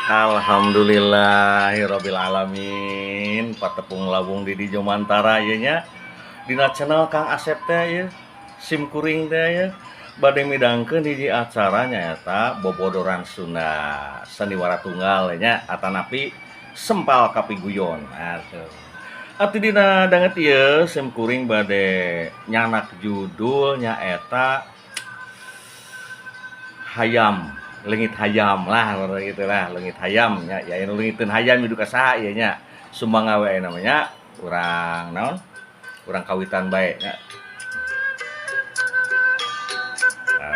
Alhamdulillahirabbil alamin. Patepung lawung di Jomantara ieu nya. Dina channel Kang Asep teh ieu, sim kuring teh ieu bade midangkeun hiji acara nyaeta Bobodoran Sunda Seniwara Tunggal nya atanapi Sempal Kapiguyon. Atuh. Atuh dina danget ieu sim kuring bade nyanak judul nyaeta Hayam, leungit hayam lah gitu lah, leungit hayam nya, ya anu leungiteun hayam hidup ka saha ieu nya. Sumangga we namanya urang naon? Urang kawitan bae nya.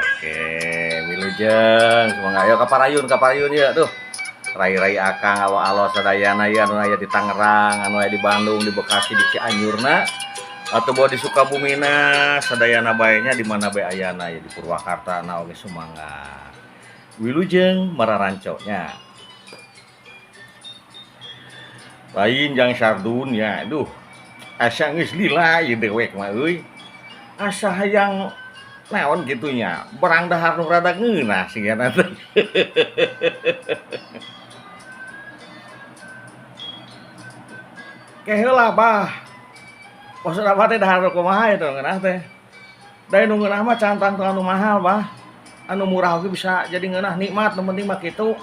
Oke, wilujeng sumangga ayo kaparayun ieu tuh. Rai-rai akang alo-alo sadayana ieu anu aya di Tangerang, anu aya di Bandung, di Bekasi, di Cianjurna atau bawa di Sukabumina sadayana bae nya di mana bae ayana ya di Purwakarta na oge sumangga. Wilujeng mararanco nya. Lain jang sardun ya, aduh. Asa geus lila ieu dewek mah euy. Asa hayang naon kitu nya, barang dahar nu rada ngeunah sigana teh. Ke heula bah. Maksud abah teh dahar nu kumaha eta ngeunah teh. Da nu ngeunah mah can tangtu anu mahal bah. Anu murah oge bisa jadi ngeunah nikmat, nu penting mah kitu.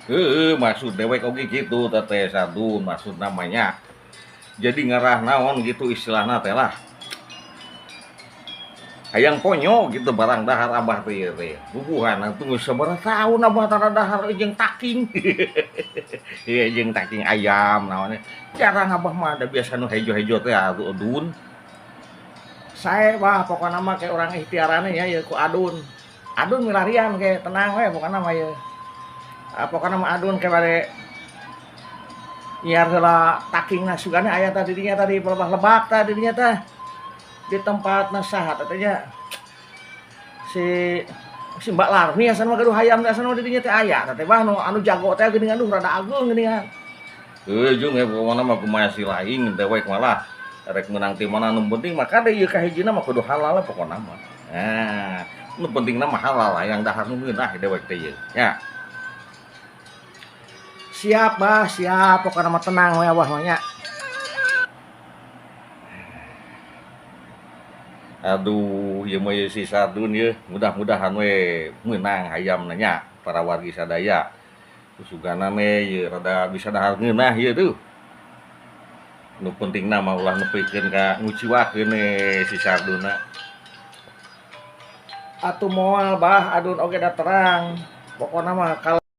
Heueuh, maksud dewek oge kitu teh sardun maksud namanya. Jadi ngarah naon gitu istilahna teh lah. Hayang ponyo gitu barang dahar abah teh ieu teh. Bubuhan atuh geus sabaraha taun abah tara dahar jeung taking. Ieu jeung taking ayam naon. Jarang abah mah da biasa nu hejo-hejo teh atuh adun. Sae bah pokona mah kayak urang ikhtiarane nya ieu ku adun. Adun milarian ke tenang we pokona mah ieu. Pokona mah adun ke bade nyiar heula takingna sugana aya tah di dinya tadi lebak-lebak tah di dinya teh. Di tempatna saha teh nya si Mbak Larmi asana mah gaduh hayam teh asana mah di dinya teh aya teh bah nu anu jago teh geuningan duh rada ageung geuningan. Heuh jeung pokona mah kumaha si lain dewek malah rek meunang ti mana nu penting mah kade ieu kahijina mah kudu halal pokona mah. Nah, nu pentingna mah halal hayang dahar nu ngeunah dewek teh ieu nya. Siap bah, siap pokona mah tenang we abah mah nya. Aduh, ieu mah si sardun ieu, mudah-mudahan we meunang hayamna nya para wargi sadaya. Sugana we ieu rada bisa dahar ngeunah ieu tuh. Nu pentingna mah ulah nepikeun ka nguciwakeun we si sardunna. Atuh moal bah adun oge da terang. Pokona mah kalau